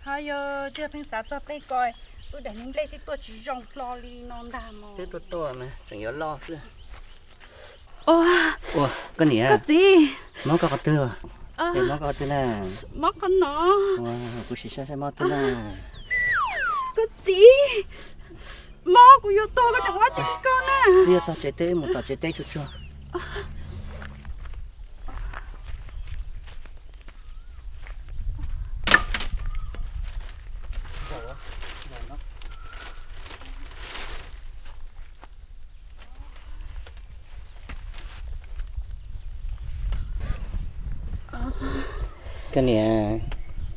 Ho yog tiag pheej xav txog peb ko, wb daim niag nplej twb tuaj tsis zoo hlo li no ntag mog. Twb tuaj tuaj mas tseem yuav loj xwb. Ua, koj niam, koj txiv, mob koj qhov twg? Es mob koj qhov twg na? Mob qhov no. Ua, kuv sim saib saib mob twg na. Koj txiv, mob kuv yuav tuag koj tseem ua tsis koj na. Twb yog tog tsev teb, mus tom tsev teb tsuag tsuag. Koj niam,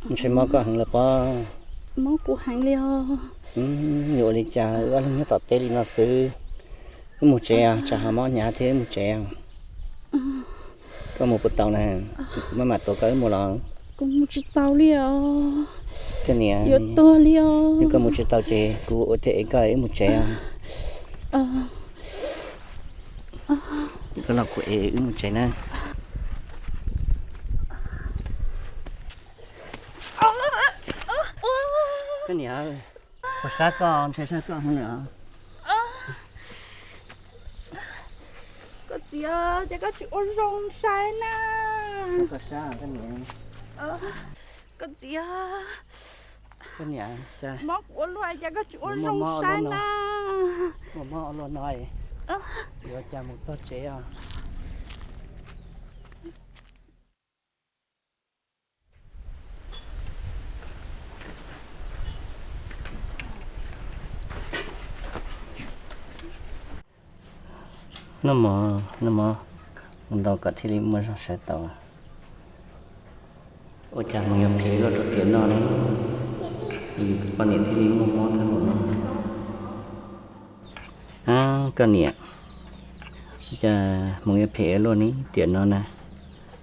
ntshe mob koj heev lawm pob. Mob kuv heev li os. Yuav ua li cas wb ob leeg nyob tom teb li no xwb. Wb mus tsev os, tsam ho mob hnyav thiab wb mus tsev os. Koj mus puas tau na? Kuv maj mam tuav koj wb mus los? Kuv mus tsis tau li os. Koj niam, yuav tuag li os. Yog koj mus tsis tau ces kuv ua thiaj ev koj wb mus tsev os. Koj los kuv ev wb mus tsev na. Koj niam, kuv sab koj ntshe sab koj heev lawm os. Koj txiv, ces koj tsis ua zoo saib na. Koj sab koj niam. Koj txiv, koj niam, mob kuv ua luaj ces koj tsis ua zoo saib na. Muaj mob ua luaj no, yuav cas mus txog tsev os. Noj mov, noj mov, mus ntaus kom thiaj li muaj zog sawv tau. Ua cas mus yuav phem luaj rau tiam no ne, poj niam thiaj li muaj mob tag mus no. Ab, koj niam, cas mus yuav phem luaj ne tiam no na?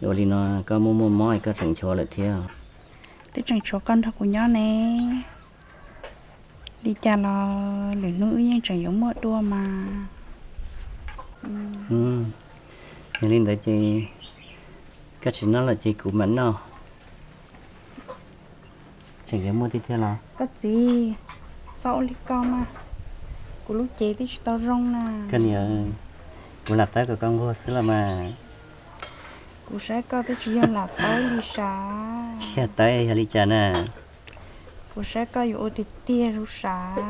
Ua li no koj muaj muaj mob es koj tseem nchuav lawm thiab. Twb tseem tshuav koj nrog kuv nyob ne. Li cas los lwm hnub wb yeej tseem yuav muaj dua mas. Yog li ntawd ces koj tsis noj lawm ces kuv mam noj. Tseem yuav muaj tiag tiag los? Koj txiv, txhob ua li ko mas, kuv lub cev twb tsis tau zoo na. Koj niam, kuv lam tawb kom koj nquag xwb los mas. Kuv saib koj twb tsis yog lam tawb li sav. Tsis yog tawb yog li cas na? Kuv saib koj yuav ua tiag tiag zoo sav.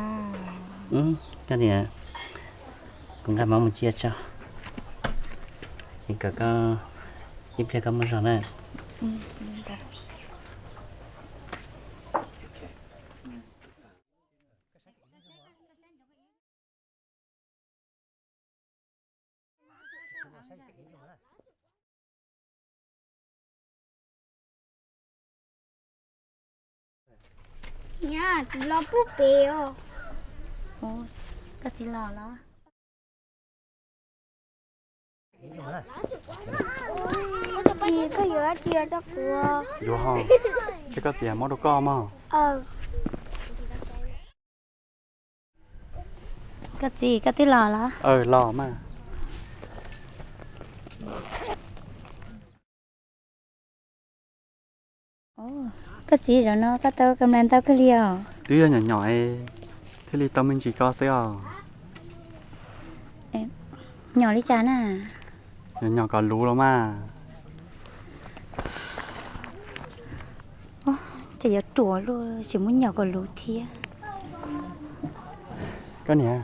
Koj niam, kuv nqa mov mus cia tso, es kom koj ib pliag koj muaj zog na. Niam, txiv los pub pem os. Koj txiv los los? Txiv, koj yuav dab tsi rau kuv? Yuav hos, ces koj txiv muab rau koj mog. Koj txiv, koj twb los los? Los mas. Koj txiv, zaum no koj tau kam ntau kawg li os. Twb yog nyom nyom, thiaj li tau me ntsis ko xwb os. Nyom li cas na? Nyom nyom kom luv los mas. Ces yuav ruam luaj, tseem muab nyom kom luv thiab. Koj niam,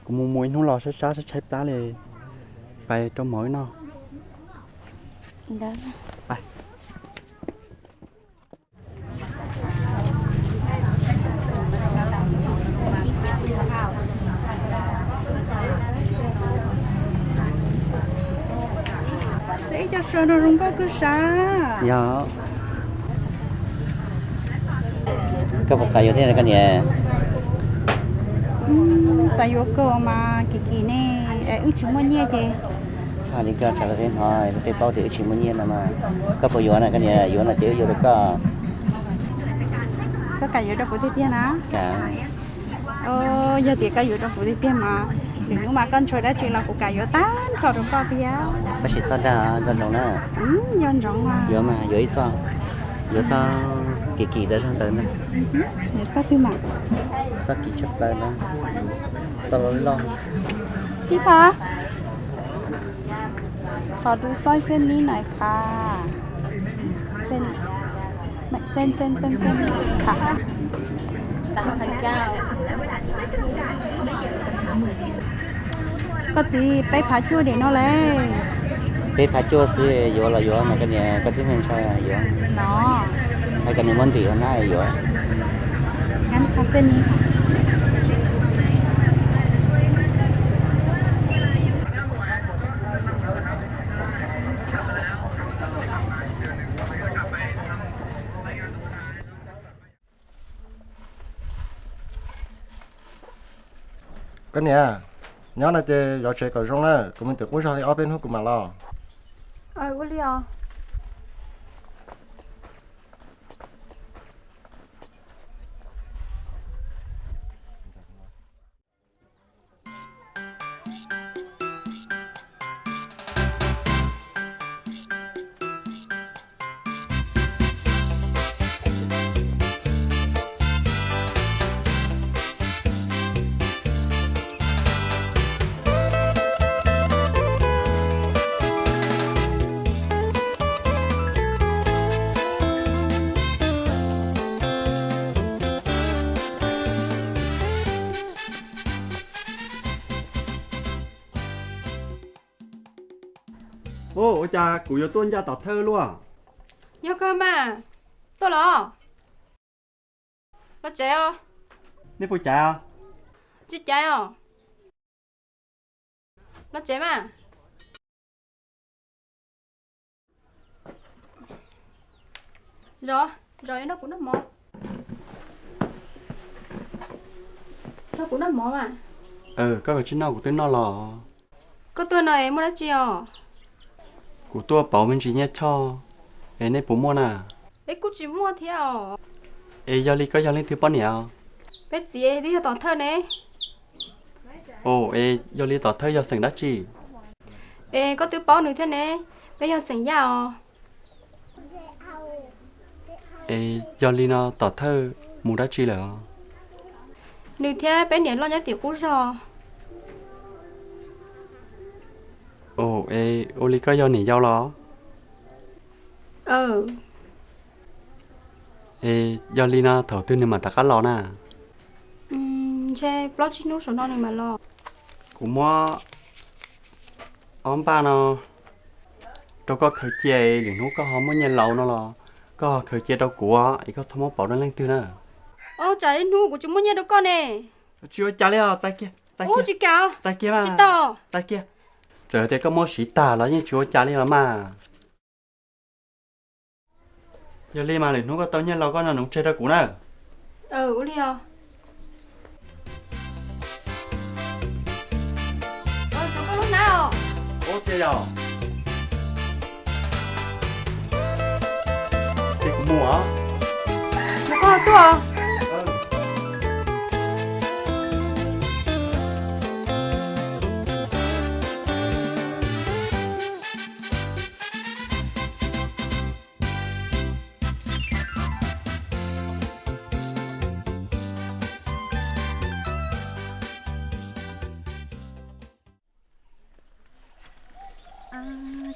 kuv mus mus ib hnub los sab sab tshaib tshaib plab li, pais rau mov wb noj. Ib co sawv no zoo nkauj kawg sav. Yog, koj puas xav yuav thiab koj niam? Xav yuav kawg mas, kim kim ne. Wb tsis muaj nyiaj ces. Txhob li koj, tsam luag tej hnov luag tej paub tias wb tsis muaj nyiaj no mas. Koj puas yuav na, koj niam yuav no ces wb yuav rau koj. Koj kam yuav rau kuv tiag tiag na? Yog tias koj yuav rau kuv tiag tiag mas, lwm hnub mas koj ntshaw dab tsi los kuv kam yuav tag nrho rau koj tiag. Tab sis txhob dag, nco ntsoov na. Nco ntsoov mas. Yuav mas yuav ib txoj, yuav txoj kim kim ntawd zog ntawd na. Yuav txoj twg mas? Txoj kim tshaj plaws na, txoj loj loj. Ib phab. Thov du xoib xeb nib na kha. Xeb, xeb, xeb, xeb, xeb kha. Koj txiv, peb phav cuaj diam no lauj. Peb phav cuaj xwb, yuav los yuav mas koj niam, koj twb ntshai yuav. No, hais koj niam muab ntim ua nab yuav. Koj niam, nyob no ces zov tsev kom zoo na, kuv me tus qub zog li ob peb hnub kuv mam los. Ua li os. Ua cas kuv yuav tuaj ncaj tom thawj luaj? Yog kawg mas, tuaj los. Los tsev os. Nej puas caiv os? Tsis caiv os. Los tsev mas. Zov, zov nrog kuv noj mov. Nrog kuv noj mov mas. Koj tsis noj kuv twb noj los. Koj tuaj no es muaj dab tsi os? Kuv tuaj pauv me ntsis nyiaj choj, es nej puas muaj na? Es kuj tsis muaj thiab os. Es yog li koj yog leej twg poj niam? Peb txiv twb yog tom thawj ne. Ov, es yog li tom thawj yog xeem dab tsi? Es koj twb paub nws thiab ne, peb yog xeem Yaj os. Es yog li no tom thawj mus dab tsi lawm? Nws thiab peb niam loj nyob tim qub zog. Ov, es ua li koj yog niam yau los? Es yog li no thaum twg nws mam rov qab los na? Ntshe plaub tsib hnub saum no nws mam los. Kuv muab ob npaj no rau koj khaws cia, lwm hnub koj ho muaj nyiaj laus no los koj ho khaws cia rau kuv, es koj txhob muab pauv rau leej twg na. Ov, tsam ib hnub kuv tsis muaj nyiaj rau koj ne. Tsis ua cas li os, txais kiag, txais kiag, tsis kam, txais kiag mas, tsis tau, txais kiag. Txawm tias koj muab siv tag los yeej tsis ua cas li los mas. Yog li mas lwm hnub koj tau nyiaj los koj nug tseg rau kuv na. Ua li os. Ua tiag yog. Ces kuv mus os. Mus koj tuaj.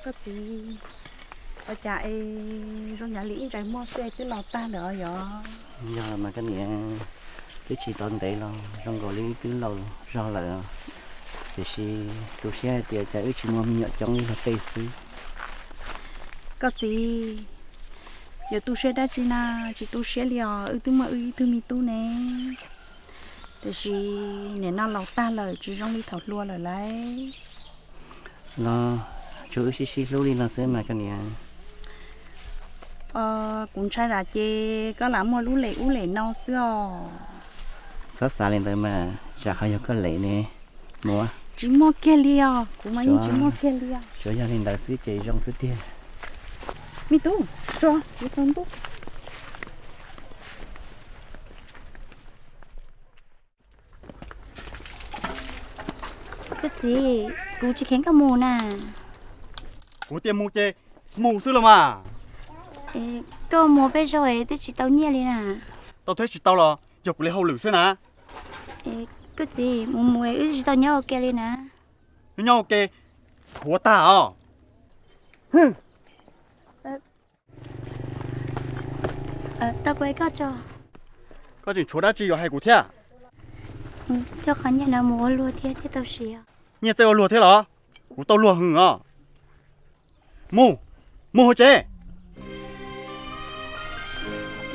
Koj txiv, ua cas es zoo nyob li ib ntsais muag xwb twb laus tag lawm os yog? Yog mas koj niam, twb tsis tau ntev los zoo nkaus li twb laus zog lawm. Tiam sis tu siab hais tias cas wb tsis muaj me nyuam coob ib zaug tej xwb. Koj txiv, yuav tu siab dab tsi na, tsis tu siab li os, wb twb muaj wb ib tug me tub ne. Tiam sis nim no laus tag lawm tsis zoo li thaum hluas lawm lauj. Los tsuas wb sib sib hlub li no xwb mas koj niam. Kuv ntshai tsam ces koj lam muaj lub lem ub lem no xwb os. Txhob xav li ntawd mas, tsam ho yog koj lem ne. Mus. Tsis muaj kiag li os, kuv mas yeej tsis muaj kiag li os. Tsuas yog li ntawd xwb ces zoo xwb tiag. Me tub, tso, kuv tau ntuj. Koj txiv, kuv tsis kheev koj mus na. Kuv tias mus ces mus xwb los mas. Koj mus peb zaug twb tsis tau nyiaj li na. Tau thiab tsis tau los yog kuv li hauj lwm xwb na. Koj txiv, mus mus wb tsis tau nyob ua ke li na. Nyob ua ke, huav tag os. Tau kuv koj tso. Koj tseem tshuav dab tsi yuav hais kuv thiab? Coj qhov nyiaj no mus ua luag thiab thiaj tau siv. Nyiaj txawj ua luag thiab los? Kuv tau luag hwv os. Mus, mus hauv tsev.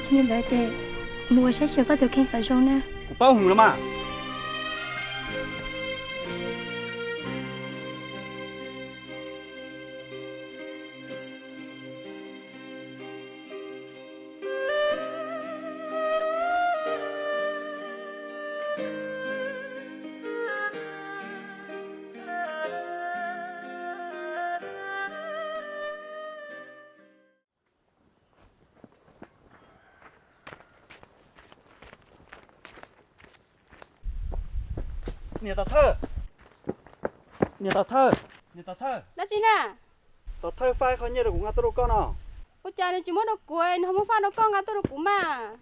Li ntawd ces mus ua saib xyuas koj tus kheej kom zoo na. Kuv paub hwv los mas. Niam Tom Thawj, niam Tom Thawj, niam Tom Thawj. Dab tsi na? Tom Thawj faj qhov nyiaj rau kuv nqa tuaj rau koj no. Ua cas nws tsis muab rau kuv, nws ho muab faj rau koj nqa tuaj rau kuv mas?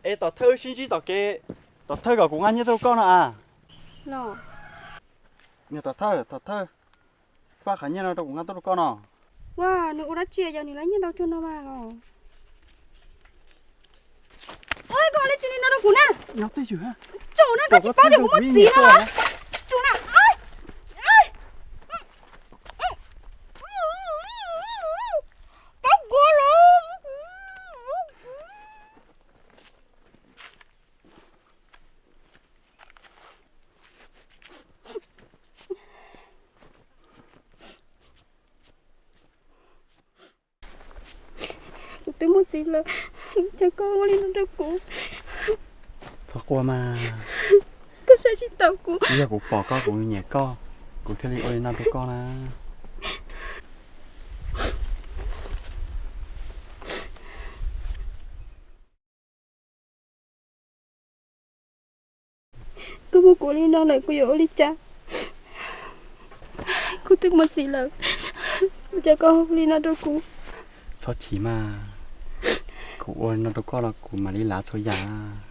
Es Tom Thawj wb sib ntsib tom kev, Tom Thawj kom kuv nqa nyiaj tuaj rau koj no as. Los, niam Tom Thawj, Tom Thawj faj qhov nyiaj no rau kuv nqa tuaj rau koj no. Ua, nws ua dab tsi yog nws lawv nyiaj ntau cuag no mas los? Ua, koj ua dab tsi li no rau kuv na? Tsum na, koj tsis paub tias kuv muaj txiv no los? Tsum na. Paub kuv los. Kuv twb muaj txiv lawm, cas koj ua li no rau kuv? Txhob quaj mas. Koj saib tsis taus kuv. Yog kuv pom koj kuv nyiam koj, kuv thiaj li ua li no rau koj na. Koj muab kuv ua li no lawm kuv yuav ua li cas? Kuv twb muaj txiv lawm, ua cas koj ua li no rau kuv? Txhob chim mas, kuv ua li no rau koj los kuv mam li lav txhua yam.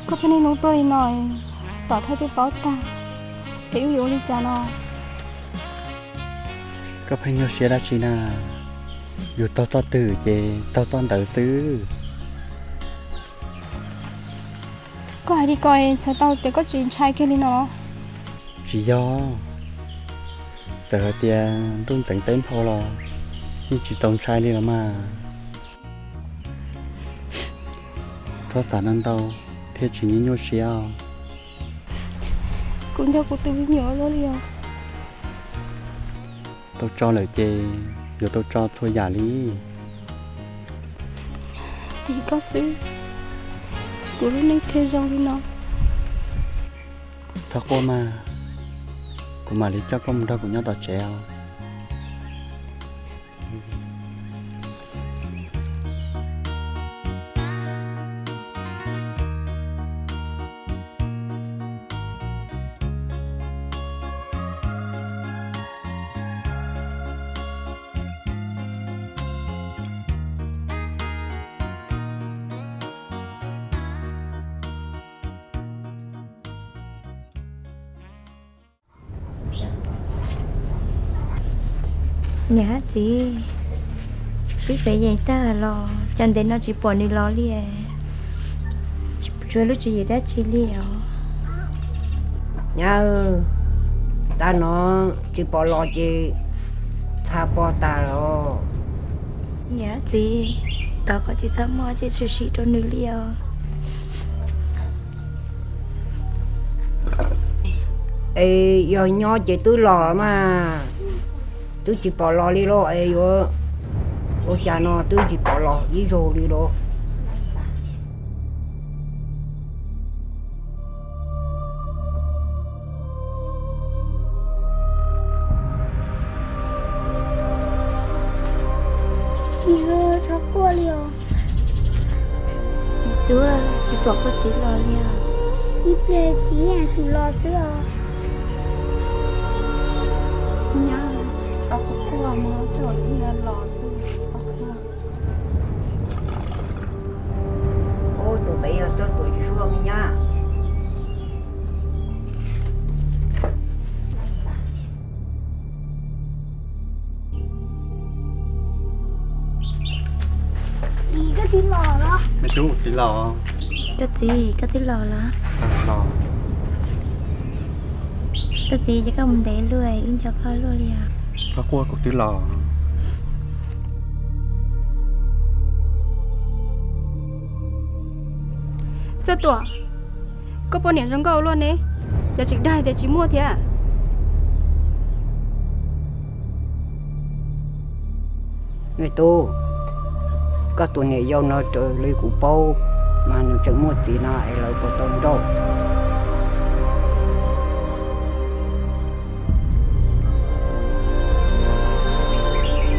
Koj pheej niaj hnub tuaj li no, Tom Thawj twb paub tag, es wb yuav ua li cas no? Koj pheej nyuaj siab dab tsi na? Yus taug txoj twg ces taug txoj ntawd xwb. Koj hais li ko txhais tau tias koj tsis ntshai kiag li no los? Tsis yog, txawm hais tias ntuj ntxeev teb nphau los yeej tsis txaus ntshai li los mas. Txhob xav ntau ntau thiaj tsis nyuaj nyuaj siab os. Kuv nco kuv tus me nyuam ua luaj li os. Tau tso lawm ces yuav tau tso txhua yam li. Tim koj xwb, kuv lub neej thiaj zoo li no. Txhob quaj mas, kuv mam li coj koj mus nrog kuv nyob tom tsev os. Niam hab txiv, twb fev yees tag los cas ntev no tsis pom nws los li, tsuas lub tswv yim dab tsi li os? Nyab, tag no tsis pom los ces txhaj pog tag los. Niam hab txiv, thov kom tsis txhob muaj tsis tshwm sim rau nws li os. Es yog nyob ces twb los mas, twb tsis pom los li los es yuav ua cas no twb tsis pom los ib zaug li los. Tsis quaj li os. Tub, tsis pom koj txiv los li os. Ib pliag txiv yeej tsis los xwb os. Nyab, koj quaj quaj mas, txog ib los xwb. Ub, tus pem yog tuaj tus tsis suab me nyab. Txiv, koj twb los los? Me tub, txiv los. Koj txiv, koj twb los los? Los. Koj txiv, ces koj mus ntev luaj, wb nco koj luaj li os. Txhob quaj, kuv twb los. Txawj Tuam, koj poj niam zoo nkauj luaj ne, cas tseem dag tias tsis muaj thiab? Me tub, koj tus niam yau no raws li kuv paub mas nws tseem muaj txiv no es lawv puas tau nrauj?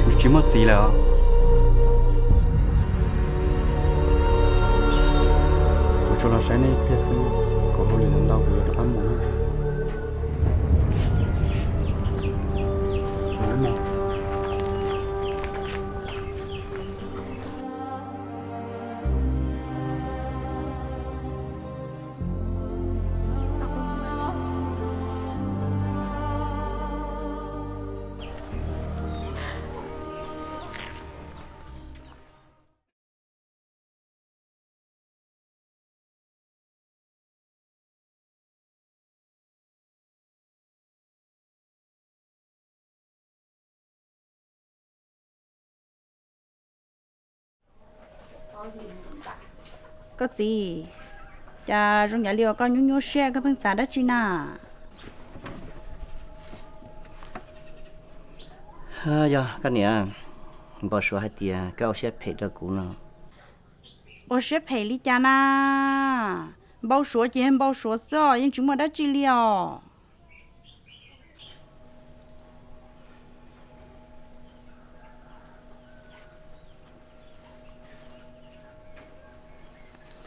Nws tsis muaj txiv lawm os. Kuv tsuas los saib nej ib pliag xwb, kuv hauj lwm ntau kuv yuav rov qab mus na. Koj txiv, cas zoo yam li uas koj nyuaj nyuaj siab, koj pheej xav dab tsi na? Yog koj niam, npau suav hais tias koj ua siab phem rau kuv no. Ua siab phem li cas na? Npau suav ces yog npau suav xwb os, yeej tsis muaj dab tsi li os.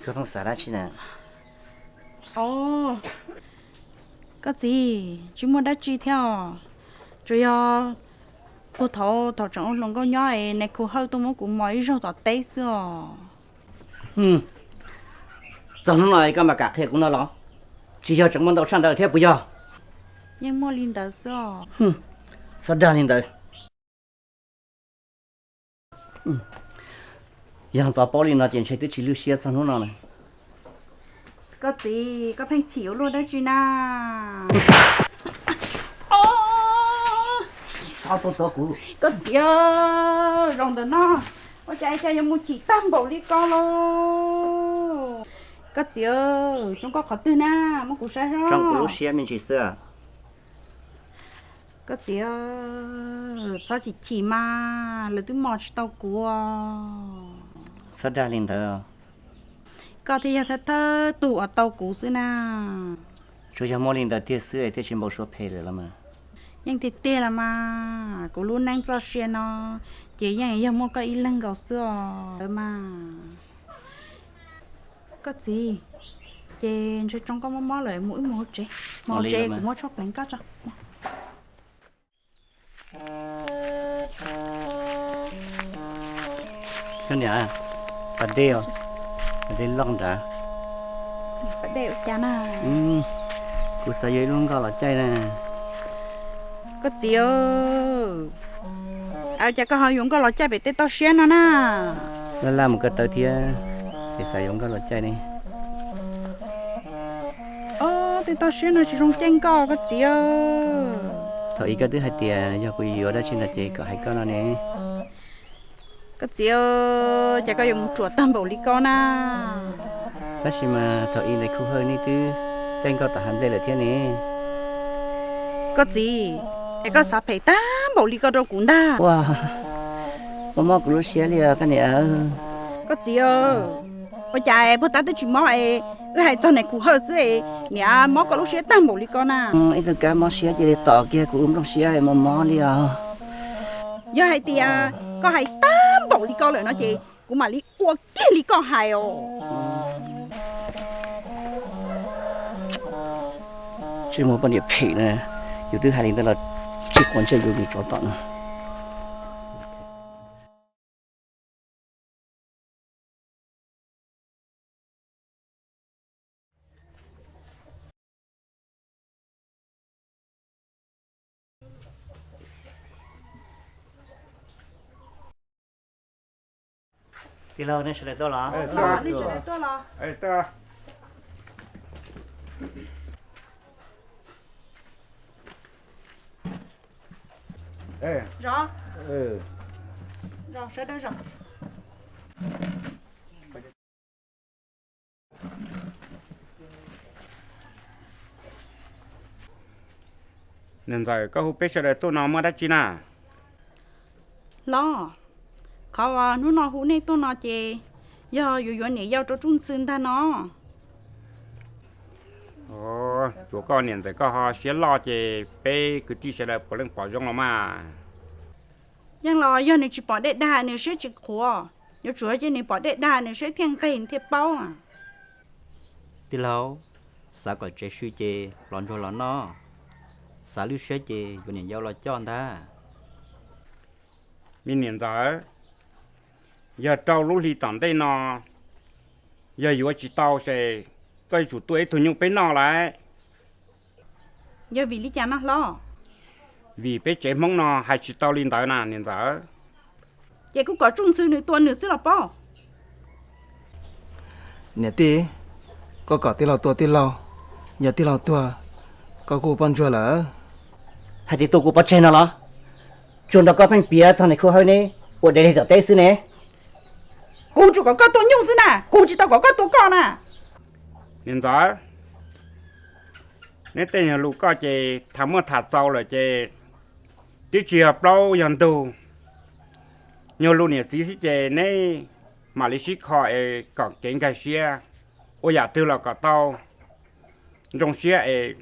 Koj pheej xav dab tsi na? Os, koj txiv, tsis muaj dab tsi thiab os. Tsuas yog puag thaum, thaum tseem ua hluas nkauj nyob es nais khu Hawj tuaj muab kuv mos ib zaug tom teb xwb os. Txog hnub no koj mam kam qhia kuv no los? Tsis yog tseem muaj ntau tshaj ntawd thiab puas yog? Yeej muaj li ntawd xwb os. Txhob dag li ntawd. Yog ntxov paub li no ces ntshe twb tsis lwj siab txog hnub no na. Koj txiv, koj pheej chim ua luaj dab tsi na? Txhob tuaj tuav kuv. Koj txiv, zoo ntawm no ua cas cas yuav mus chim tag npaum li ko lauj? Koj txiv, tsoo koj qhov twg na, muab kuv saib zoo. Tsoo kuv lub siab me ntsis xwb. Koj txiv, txhob chim chim mas, lawv twb mos tsis tau kuv. Txhob dag li ntawd. Koj thiaj yog thawj thawj tug uas tau kuv xwb na. Tsuas yog muaj li ntawd tiag xwb thiaj tsis npau suav phem lawm los mas. Yeej tiag tiag los mas, kuv lub neej txoj sia no ces yeej yog muaj koj ib leeg nkaus xwb os mas. Koj txiv, ces ntshe tsoo koj mob mob lawm, mus wb mus hauv tsev, mus hauv tsev kuv muab tshuaj pleev koj tso. Koj niam, pas dej, pas dej loj nrad. Pas dej ua cas na? Kuv xav yuav ib lub nkoj los caij na. Koj txiv, Cas koj ho yuav nkoj los caij pem tej toj siab no na? Laj laj mus ko taw thiab, es xav yuav nkoj los caij ne. Ob, tej toj siab no tsis zoo caij nkoj koj txiv. Thaum ub koj twb hais tias yog kuv yuav dab tsi no ces kom hais koj no ne. Koj txiv, cas koj yuav mus ruam tag npaum li ko na? Tab sis mas thaum ub ntawd Khu Hawj nej twb caij nkoj tom hav nplej lawm thiab ne. Koj txiv, es koj xav phem tag npaum li ko rau kuv ntag. Ua, mob mob kuv lub siab li os koj niam. Koj txiv, ua cas puag ta twb tsis mob es wb hais txog niam Khu Hawj xwb es niam mob koj lub siab tag npaum li ko na? Ib tug kab mob siab cia li tom kiag kuv nplooj siab mob mob li os. Yog hais tias koj hais tag npaum li ko lawm no ces kuv mam li ua kiag li koj hais os. Tsis muaj poj niam phem na, yus twb hais li ntawd los tsis quav ntsej yus niam tsov tom no. Tij laug, nej sawv daws tuaj los? Nej sawv daws tuaj los? Zov. Zov, sawv daws zov. Niam ntxawm, koj hu peb sawv daws tuaj no muaj dab tsi na? Los, qhov uas hnub no hu nej tuaj no ces yog yuav yuav niam yau rau Tsuj Ntxhw ntag no. Tsuav koj niam ntxawm koj ho siab loj ces peb kwv tij sawv daws puav leej pom zoo los mas. Yeej los yog nws tsis pom dej dag nws siab tsis qhuav, yuav tsum cia nws pom dej dag nws siab thiaj nqig thiaj paub. Tij laug, xav kom tsev swb ces plov ntsuag los noj, xav lwj siab ces yuav niam yau los coj ntag. Me niam ntxawm, yog rau lub hli tom ntej no yog yuav tsis tau ces koj yuav tsum tua ib tug nyuj peb noj lauj. Yog vim li cas no hlob? Vim peb tsev Hmoob no hais tsis tau li ntawd na niam ntxawm. Ces kuv kom Tsuj Ntxhw nws tua nws xwb los pob. Niam tij, koj kom tij laug tua tij laug, yog tij laug tuag, koj kuj ua poj ntsuag lawm. Hais tias tua kuv pov tseg no los? Tsuas nrog koj pheej piav txog niam Khu Hawj ne, ua dev li tom teb xwb ne. Kuv tsuas kom koj tua nyuj xwb na, kuv tsis tau kom koj tua koj na. Niam ntxawm, neb tej nyuag lus koj ces tham muaj tham txaus lawm ces twb tsis yog plaub yog ntug, nyuag lus niam txiv xwb ces neb mam li sib kho es kom kev nkag siab, ua yam twg los kom tau zoo siab es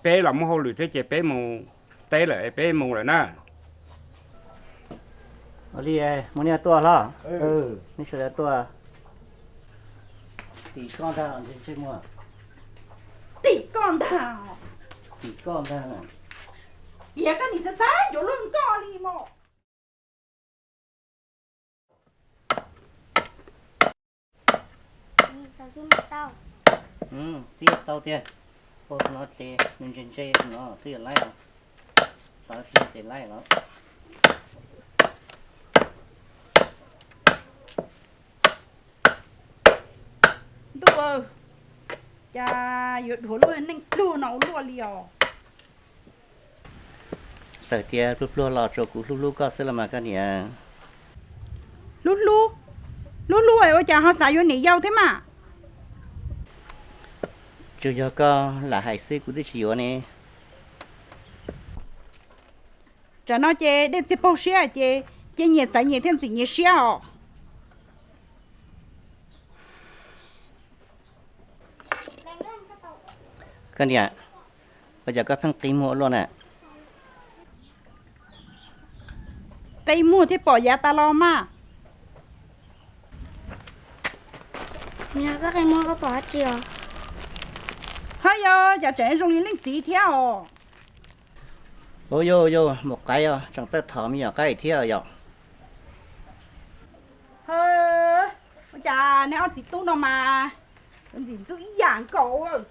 peb los muaj hauj lwm thiab ces peb mus teb lawm es peb mus lawm na. Ua li, mus nej tuaj hlob, nej sawv daws tuaj. Tim koj ntag, ntsej muag. Tim koj ntag. Tim koj ntag. Tias koj nim xav xav yuav luag nkoj li mos. Twb tau tiag, pau no ces nws ntse ntse no twb yuav laib os. Tau tiag ces laib los. Ntuj, cas yuav dhuav luaj neej pluag no ua luaj li os. Txawm tias pluag pluag los tsuas kuv hlub hlub koj xwb los mas koj niam. Hlub hlub? Hlub hlub es ua cas ho xav yuav niam yau thiab mas? Tsuas yog koj lam hais xwb kuv twb tsis yuav ne. Tsam no ces dej txiag paug siab ces cia nyias xaiv nyias thiaj ntxim nyias siab os. Koj niam, ua cas koj pheej qi muag ua luaj na? Qi muag thiaj pom yav tas los mas. Niam, koj qi muag koj pom dab tsi os? Ho yog cas tseem zoo li leej txiv thiab os? Ua yog yog mus qaib os, tseem txawj thov me nyuam qaib thiab yom. Ua cas nej ob txiv tub no mas ntxim ntxub ib yam nkaus.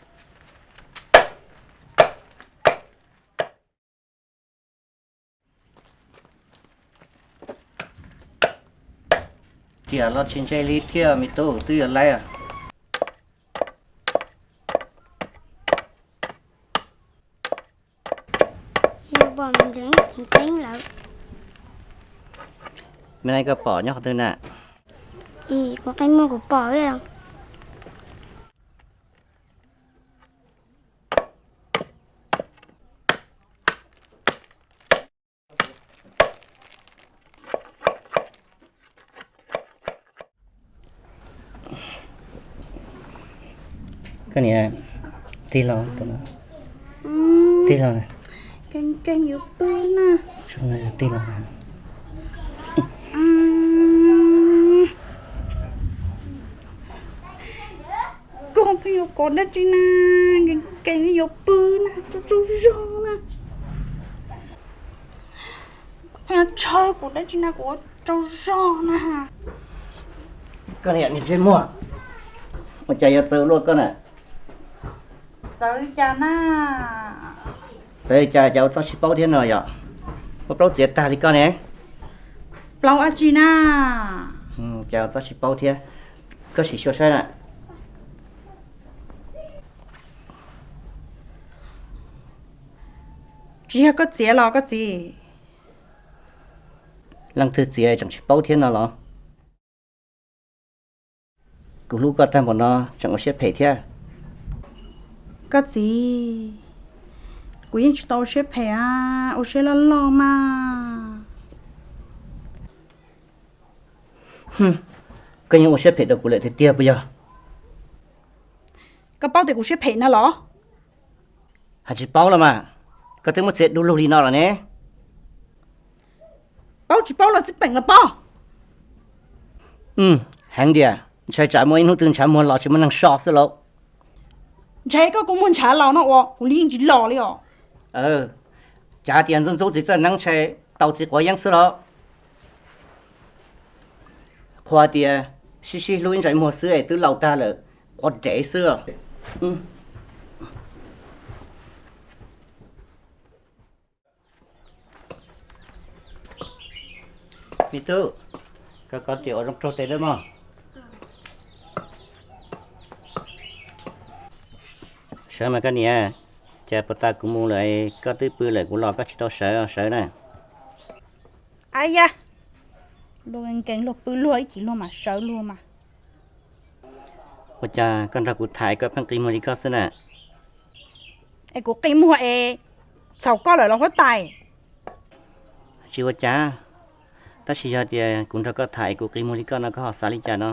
Tiam los tsis ntse li thiab me tub, twb yuav laib. Yog pom nws nteev nteev lawm. Me nai, koj pom nyob qhov twg na? Kuv qi muag kuv pom. Koj niam, tig los, tig los. Keej keej yuav pw na. Tig los. Koj pheej yuav kov dab tsi na, keej keej yuav pw na, tsaug zog na. Koj pheej tshawb kuv dab tsi na, kuv ua tsaug zog na. Koj niag ntsej muag, ua cas yuav txawv luaj koj na? Txawv li cas na? Txawv li cas cas ua txob tsis paub thiab no yom? Ua plaub txiav tag li koj ne. Plaub dab tsi na? Cas ua txob tsis paub thiab. Koj sim xyuas saib na. Tsis yog koj txiav los koj txiv? Leej twg txiav tseem tsis paub thiab no los? Kuv hlub koj tag npaum no tseem ua siab phem thiab. Koj txiv, kuv yeej tsis tau ua siab phem a, ua siab loj loj mas. Koj yeej ua siab phem rau kuv lawm tiag tiag puas yog? Koj paub tias kuv siab phem no los? Hais tsis paub los mas, koj twb muab txiav du lug li no los ne. Paub tsis paub los xij peem los pob. Heev tiag, ntshai tsam muaj ib hnub twg ntshav muag los tsis muaj neeg so xwb lauj. Ntshai koj kua muag ntshav los no uas kuv li yeej tsis los li os. Cav tias ntxub ntxub txiv txawj neeb ntshai tau txiv quav yeeb xwb los. Qhua tias sib sib hlub ib ntsais muag xwb es twb laus tag lawm, quav dev xwb. Me tub, koj kov riam ua zoo raug tes dawb mog. Sawv mas koj niam, cas puas tas kuv mus lawm, koj twb pw lawm kuv los koj tsis tau sawv, sawv na. Ab ya, luag nkees luag pw luag ib chim luag mam sawv luag mas. Ua cas koj nrog kuv tham koj pheej qi muag li koj xwb na? Es kuv qi muag es txhaum koj lawm los huab tais? Tsis ua cas, tab sis yog tias kuv nrog koj tham es kuv qi muag li koj no koj ho xav li cas no?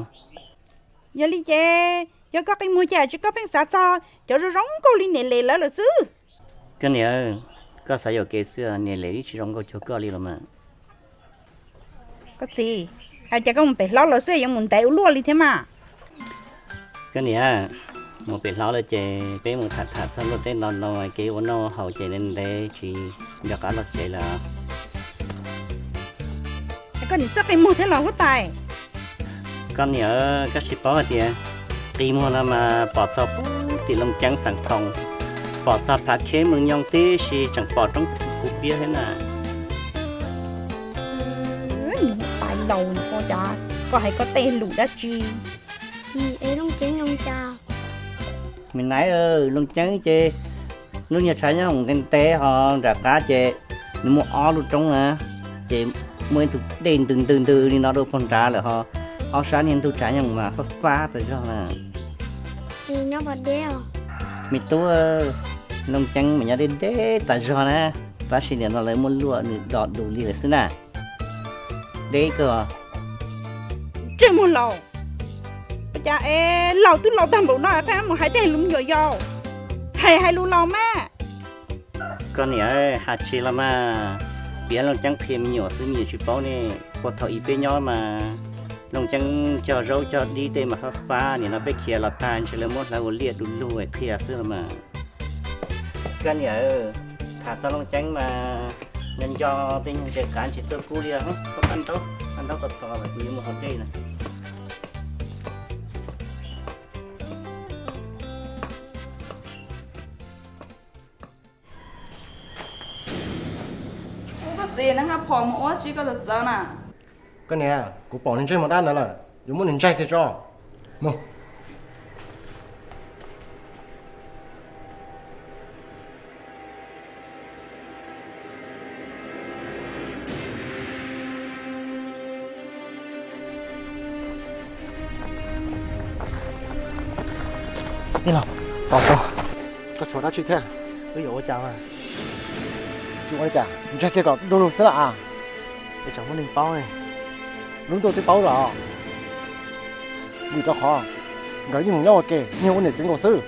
Yog li ces yog koj qi muag ces tsis koj pheej xav txog cov zoo zoo nkauj li niam Lem lawv lawm xwb. Koj niam, koj xav yuam kev xwb, niam Lem twb tsis zoo nkauj cuag koj li los mas. Koj txiv, hais cas koj mus pem hlob lawv xwb yuav mus ntev ua luaj li thiab mas? Koj niam, mus pem hlob lawm ces peb mus tham tham txog luaj teb no no kev ua noj haus ces ntev ntev tsis nco qab los tsev lawm. Koj niam txawj qi muag thiab los huab tais? Koj niam, koj tsis paub hais tias qi muag no mas pom txog pub tim Looj Ceeb xeev Thoo, pom txog Phav Kheb Meej Nyoog tib si tseem pom roob Kuv Piab thiab na. Tais laus, koj hais koj tej lus dab tsi? Es Looj Ceeb zoo cas? Me naiv, Looj Ceeb ces lub niag tshav nyooj ntev ntev ho nram qab ces nws muaj ob lub roob na, ces muaj ib tug dej ntws ntws ntws li no rau puag nrad lawm ho ob sab niag ntug tshav nyooj mas fab fab tas zog na. Me tub, Looj Ceeb mas nyob deb deb tas zog na, tab sis nim no lawv muaj luaj nws do dus li lawm xwb na. Deb kawg. Ntsej muag laus, cas es laus twb laus tag npaum no pheej mus hais tej lus me nyuam yaus, hais hais lus laus mas. Koj niam, hais tsis los mas, piav Looj Ceeb qhia me nyuam xwb me nyuam tsis paub ne. Puag thaum ub peb nyob mas Looj Ceeb cog zaub cog dib tej mas fab fab, nim no peb khiav los tag ntshe lawv muab hlawv ua liaj du lug qhia xwb los mas. Koj niam, tham txog Looj Ceeb mas nco nco tej nyuag ntses qav ntsis tuaj kub li. Koj pab ntaub, pab ntaub tau tho kuv yuav mus haus dej na. Koj txiv, neb nqa phom mus ua tsi koj txawv txawv na? Koj niam, kuv pom nws ntsej muag dab ntawd lawm. Yuav muab nws ntsaig kiag tso. Mus. Tij laug, tos koj. Koj tshuav dab tsi thiab? Wb yuav ua cas? Tsis ua li cas, ntsaig kiag kom du lug xwb los as. Es tsam muaj neeg paub ne. Lub ntuj twb paub los. Vim rau qhov nkawd yeej mus nyob ua ke, niag ua niam txiv nkaus xwb.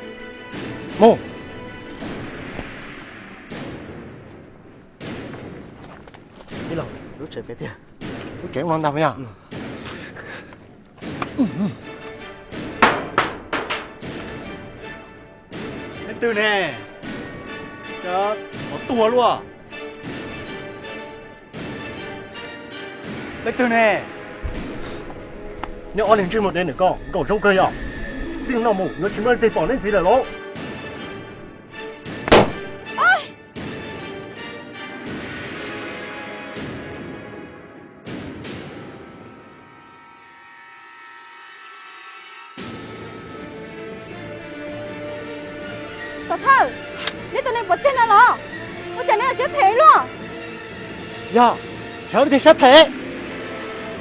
Mus. Tij laug, lub tsev pem tiag. Lub tsev ua no ntag puas yog? Leej twg ne? Cas tuag luaj? Leej twg ne? Neb ob leeg ntsej muag dev ntawm ko nkaum zoo kawg yog. Txij no mus yuav tsis muaj leej twg pom neb ntxiv lawm lauj. Tom thawj, neb tus neeg pov tseg no los? Ua cas neb yuav siab phem luaj? Yog, yog leej twg siab phem?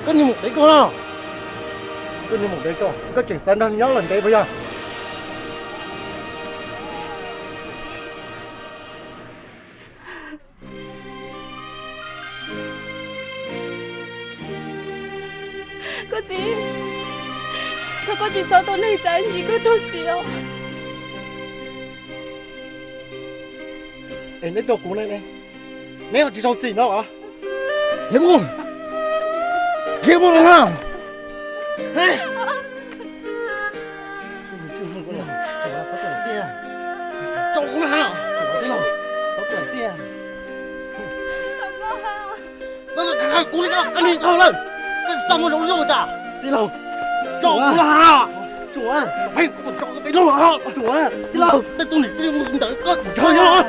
Koj niag maum dev koj no, koj niag maum dev koj, koj tseem xav nrog nyob lawm ntev puas yog? Koj txiv, thov koj tsis txhob tua neeg tsam ntsis koj raug txim os. Es neb tua kuv ne, neb ho tsis raug txim no los? Khiav mus, khiav mus los na. Tso kuv na. Txhob txhawj kuv li no, koj niag tag lawm. Koj tsis txaj muag zoo li cas. Tij laug, tso kuv los. Tsuav, pheej kuv tso koj peb lug los. Tsuav, tij laug, tej tug niam tij mus ntawd koj ntshaw yog los.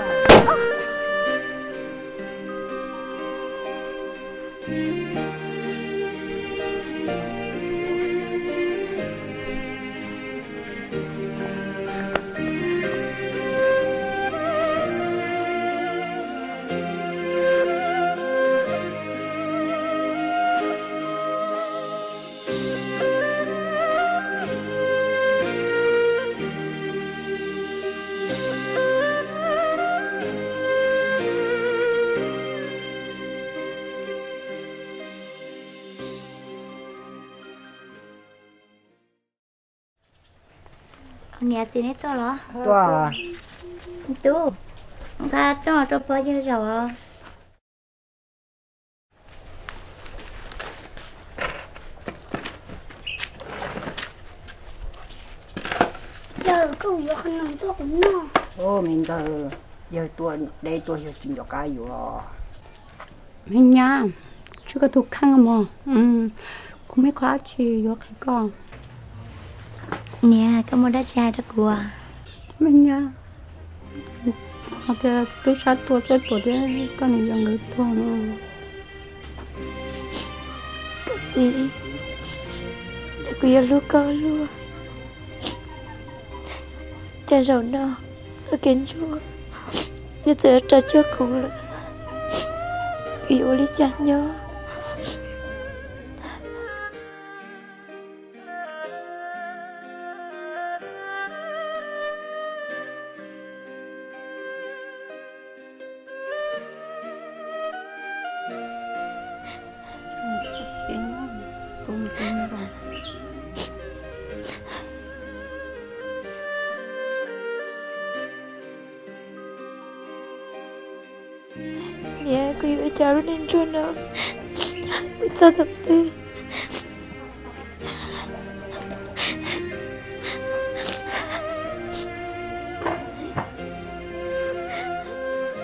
Niam txiv neb tuaj los? Tuaj. Tub, nqa rooj rau pog yawg zaum os. Yawg, koj yuav qhov no tuaj kuv noj. Me ntxawg, yawg tuaj deb tuaj yawg tsis nco qab yuav. Me nyab, tsis koj tus kheej mog, kuv muaj ib qho dab tsi yuav qhia koj. Niam, koj muaj dab tsi hais rau kuv? Me nyab, hais tias tub sab tuag, Txawj Tuam thiab koj niam yau nkawd tuag no. Koj txiv, kuv yuav hlub koj luaj. Cas zaum no txoj kev ntsuag nws txawm rau cuag kuv lawm, kuv yuav ua li cas nyob? Niam, kuv yuav ua cas lub neej ntsuag no mus txog thaum twg?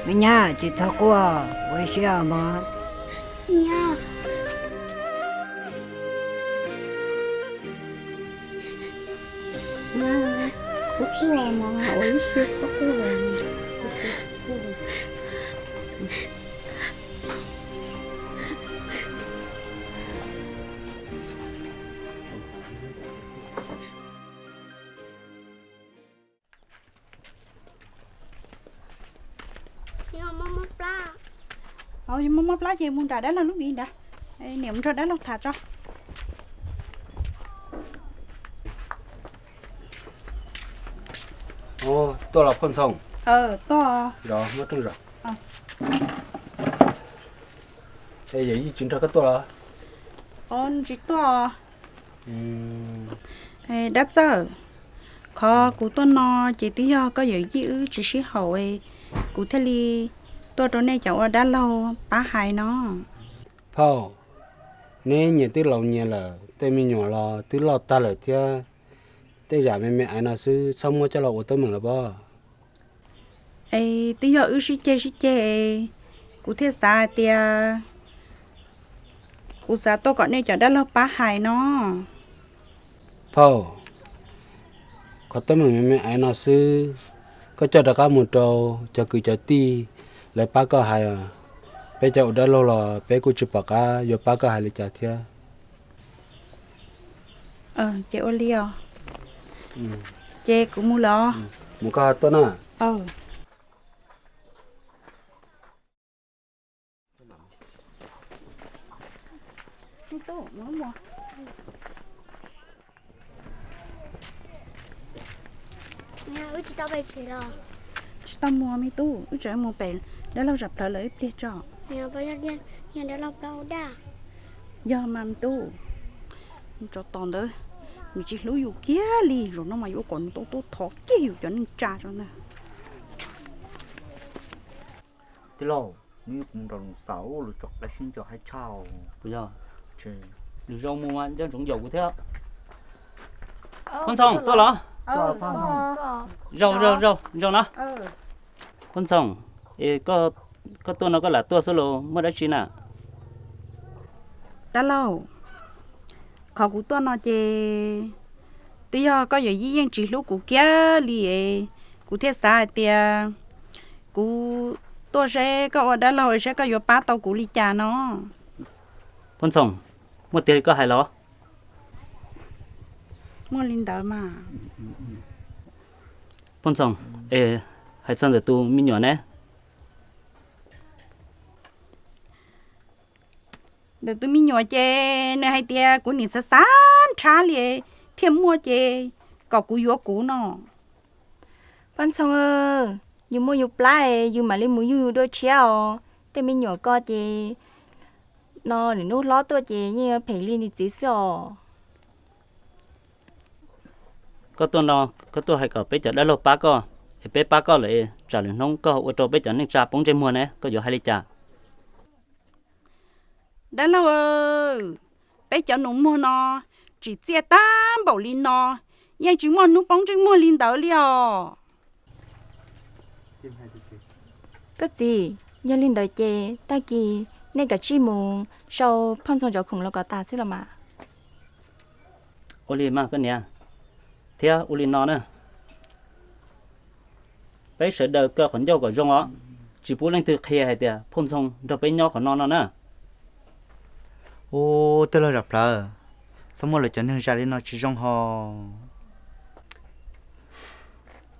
Me nyab, tsis txhob quaj, ua ib siab mog. Niam, txhob quaj mog, ua ib siab txhob quaj. Yog muaj mob plab ces mus nram dab laug lub mis nrad, niam mus nrog dab laug tham tso. Tuaj los Phoj Ntxhoo? Tuaj. Yawm Yij tsis nrog koj tuaj los? Tsis tuaj. Dab Txawj, qhov kuv tuaj no ces twb yog koj yawm yij wb tsis sib haum, kuv thiaj li tuaj rau nej cov ua dab laug pab hais no. Phauj, neb nyias twb laus nyias lawm, tej me nyuam los twb loj tag lawm thiab, tej yam me me aiv no xwb txhob muab coj los ua teeb meem los pob. Es twb yog wb sib ceg sib ceg, kuv thiaj xav hais tias kuv xav tuaj kom nej cov dab laug pab hais no. Phauj, qhov teeb meem me me aiv no xwb, koj coj rov qab mus rau cov kwv cov tij lawv pab koj hais. Peb cov ua dab laug los peb kuj tsis pom qab yuav pab koj hais li cas thiab. Ces ua li os. Ces kuv mus lawm os. Mus koj tuaj na. Wb tsis tau mus, me tub, wb tseem mus pem dab laug zam plawv lawv ib pliag tso. Yog mas me tub, tso tos ntawd, nws tsis hlub yus kiag li, zaum no mas yuav kom nws tau tuaj thov kiag yus cov neej tsa tso ntag. Tij laug, nws mus nrog nws xav lus tso qab sib ntso haib tshaj. Puas yog? Nws zoo mus mas nco ntsoov yaum kuv thiab. Phoj Ntxhoo, tuaj los? Zaum, zaum, zaum, zaum no. Phoj Ntxhoo, koj tuaj no koj lam tuaj xwb los muaj dab tsi na? Dab laug, qhov kuv tuaj no ces twb yog koj yawm yij yeej tsis hlub kuv kiag li. Kuv thiaj xav hais tias kuv tuaj seb koj ua dab laug seb koj yuav pab tau kuv li cas no. Phoj Ntxhoo, muaj tiag li koj hais los? Muaj li ntawd mas. Phoj Ntxhoo, es hais txog ntawm tus me nyuam ne? Ntawm tus me nyuam ces nws hais tias kuv nim xav xav nrhab li thiaj muaj ces kom kuv yuav kuv no. Phoj Ntxhoo, yus muaj yus plab yus mam li mus yug yus dua tshiab os. Tej me nyuam ko ces no nws hnub hlob tuaj ces yeej yuav phem li nws txiv xwb os. Koj tuaj no, koj tuaj hais kom peb cov dab laug pab koj, es peb pab koj lawm, tsam lwm hnub koj ua rau peb cov neej tsa poob ntsej muag ne, koj yuav hais li cas? Dab laug, peb cov nus muag no tsim txiaj tag npaum li no, yeej tsis muaj hnub poob ntsej muag li ntawd li os. Koj txiv, yog li ntawd ces tag kis nej kav tsij mus sau Phoj Ntxhoo cov khoom los kom tas xwb los mas. Ua li mas koj niam, thiab ua li no na, peb sawv daws kaw qhov ncauj kom zoo os, tsis pub leej twg qhia hais tias Phoj Ntxhoo nrog peb nyob qhov no no na. Ub, tij laug Zam Plawv, txhob muab lawv cov neeg zais li no tsis zoo ho.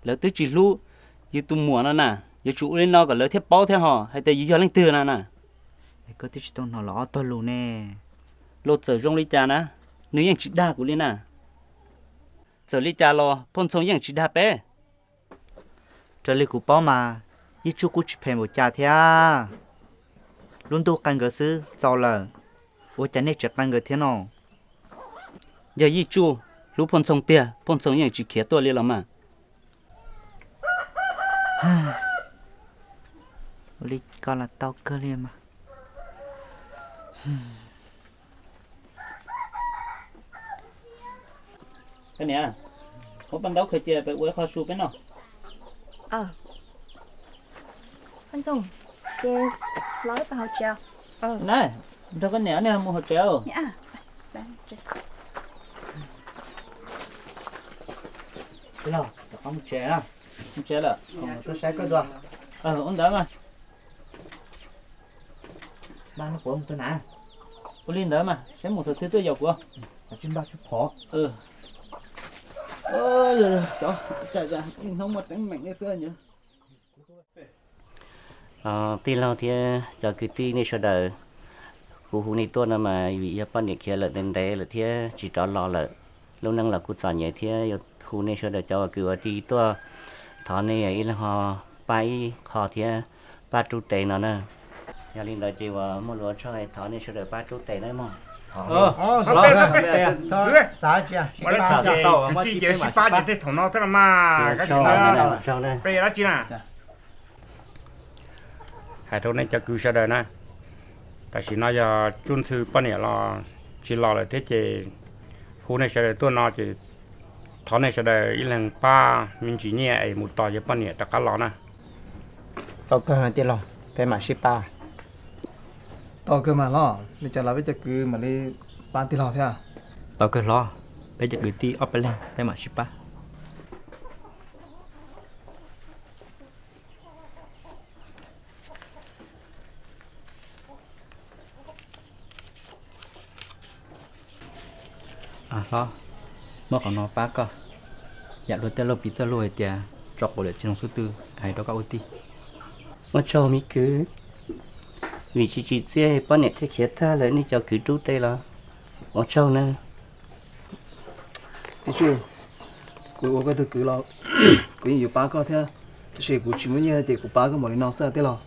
Lawv twb tsis hlub yus tus muam no na, yuav tsum ua li no kom lawv thiaj paub thiab ho hais tias yus yog leej twg no na. Koj twb tsis tau hnov lawv ob tog lus ne. Los txawm zoo li cas na, nws yeej tsis dag kuv li na. Txawm li cas los Phoj Ntxhoo yeej tsis dag peb. Raws li kuv paub mas, Yij Tsuj kuj tsis phem npaum cas thiab. Lub ntuj qee nkawd xwb txaus lawm, ua cas nej tsis qee nkawd thiab no? Yog Yij Tsuj hlub Phoj Ntxhoo tiag, Phoj Ntxhoo yeej tsis khiav tuaj li los mas. Ua li ko los tau kawg li mas. Koj niam, muab paj ntaub khaws cia peb ua ib qho su peb noj. Poj ntxoog, ces los peb hauv tsev. Nai, nrog koj niam nej mus hauv tsev. Los, rov qab mus tsev na. Mus tsev lawm. Tuaj saib koj dua. Ua ntawd mas. Npaj no kuv mus tua nas. Ua li ntawd mas, saib mus thaum twg tuaj yaum kuv. Koj tsis npaj tsuj phom. Xyov, cas cas ib hnub muaj teeb meem li xwb. Tij laug thiab cov kwv tij nej sawv daws, kuv hu nej tuaj no mas vim yog poj niam khiav lawm ntev ntev lawm thiab tsis rov los lawm. Lub neej los kuj txom nyem thiab yuav hu nej sawv daws cov uas kwv ua tij tuaj thov nej ib leeg ho pab ib qho thiab pab rub tes no na. Yog li ntawd ces uas muaj lus ua tsaug, thov nej sawv daws pab rub tes na mog. Kwv tij ces sib pab ces tej thaum no thiab los mas, ua tsaug na. Hais rau nej cov kwv sawv daws na, tam sim no yog Tsuj Ntxhw poj niam los tsis los lawm thiab ces hu nej sawv daws tuaj no ces thov nej sawv daws ib leeg pab me ntsis nyiaj es mus tos yawg poj niam rov qab los na. Tau kawg tij laug, peb mam sib pab. Tau kawg mas los, li cas los peb cov kwv mam li pab tij laug thiab. Tau kawg hlob, peb cov kwv tij ob peb leeg peb mam sib pab. Hlob, muab qhov no pab koj, yam luag tej lauj piv txoj lus hais tias tso quav liam tsis noog xub tw, hais rau koj ua tij. Ua tsaug me kwv, vim tsis tsim txiaj poj niam thiaj khiav tag lawm nej cov kwv rub tes los ua tsaug na. Tij Tsuj, kuv ua koj tug kwv los kuv yeej yuav pab koj thiab, tab sis kuv tsis muaj nyiaj ces kuv pab koj npaum li no xwb tij laug.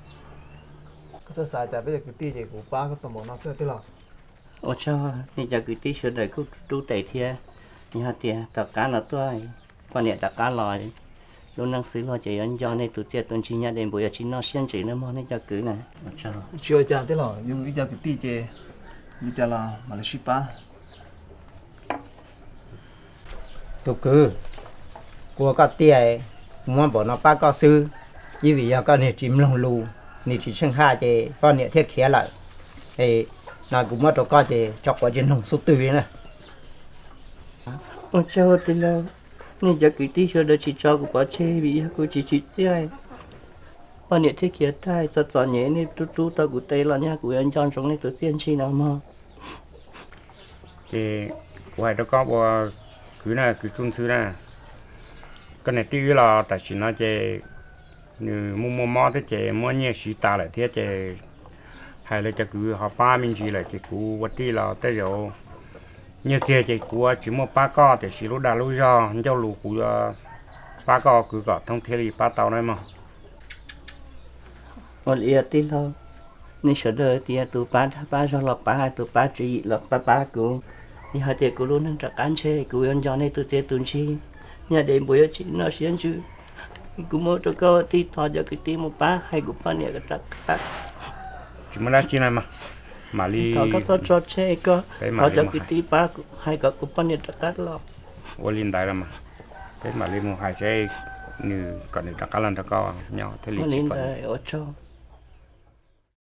Koj txhob xav cas peb cov kwv tij ces kuv pab koj tau npaum no xwb tij laug. Ua tsaug nej cov kwv tij sawv daws kuj rub tes thiab, yog hais tias tom qab no tuaj poj niam rov qab los, lub neej xwb luag ces yuav nco nej tus txiaj tus ntsig, nyob deb npaum yuav tsis noj siab ntsws na mog nej cov kwv na. Tsis ua cas tij laug, yus ib cov kwv tij ces li cas los mam li sib pab. Tus kwv, kuv ua koj tij, kuv muab npaum no pab koj xwb, ib vim yog koj niag tsis mloog lus, niag tsis tsheej haj ces poj niam thiaj khiav lawm. Es no kuv muab rau koj ces tso quav tsis noog xub tw li na. Ua tsaug tij laug, nej cov kwv tij sawv daws tsis tso kuv pov tseg vim yog kuv tsis tsim txiaj, poj niam thiaj khiav tag, txom txom nyem nej rub rub tau kuv tes los nyaj kuv yuav nco ntsoov nej tus txiaj ntsig no mog. Ces kuv hais rau koj ua kwv na, kwv Tsuj Ntxhw na, koj niam tij wb los tam sim no ces nws muaj muaj mob thiab ces muab nyiaj siv tas lawm thiab ces hais lawv cov kwv ho pab me ntsis lawm ces kuv ua tij los tej zaum nyiaj txiag ces kuv tsis muaj pab koj, tiam sis lub dag lub zog ncauj lus kuv yuav pab koj kwv kom thoob thiaj li pab tau na mog. Ua li tij laug, nej sawv daws tias tus pab dag pab zog los pab, tus pab tswv yim los pab pab kuv. Yog hais tias kuv lub neej rov qab ntshe kuv yuav nco nej tus txiaj tus ntsig, nyob deb npaum yuav tsis noj siab ntsws. Kuv muab rau koj ua tij, thov cov kwv tij mus pab hais kuv poj niam rov qab. Tsis muaj dab tsi no, mam li, thov koj txhob tso tseg, koj thov cov kwv tij pab hais kom kuv poj niam rov qab los. Ua li ntawd los mas, peb mam li mus hais seb nws kom nws rov qab los nrog koj nyob thiaj li tsis txom nyem. Ua tsaug.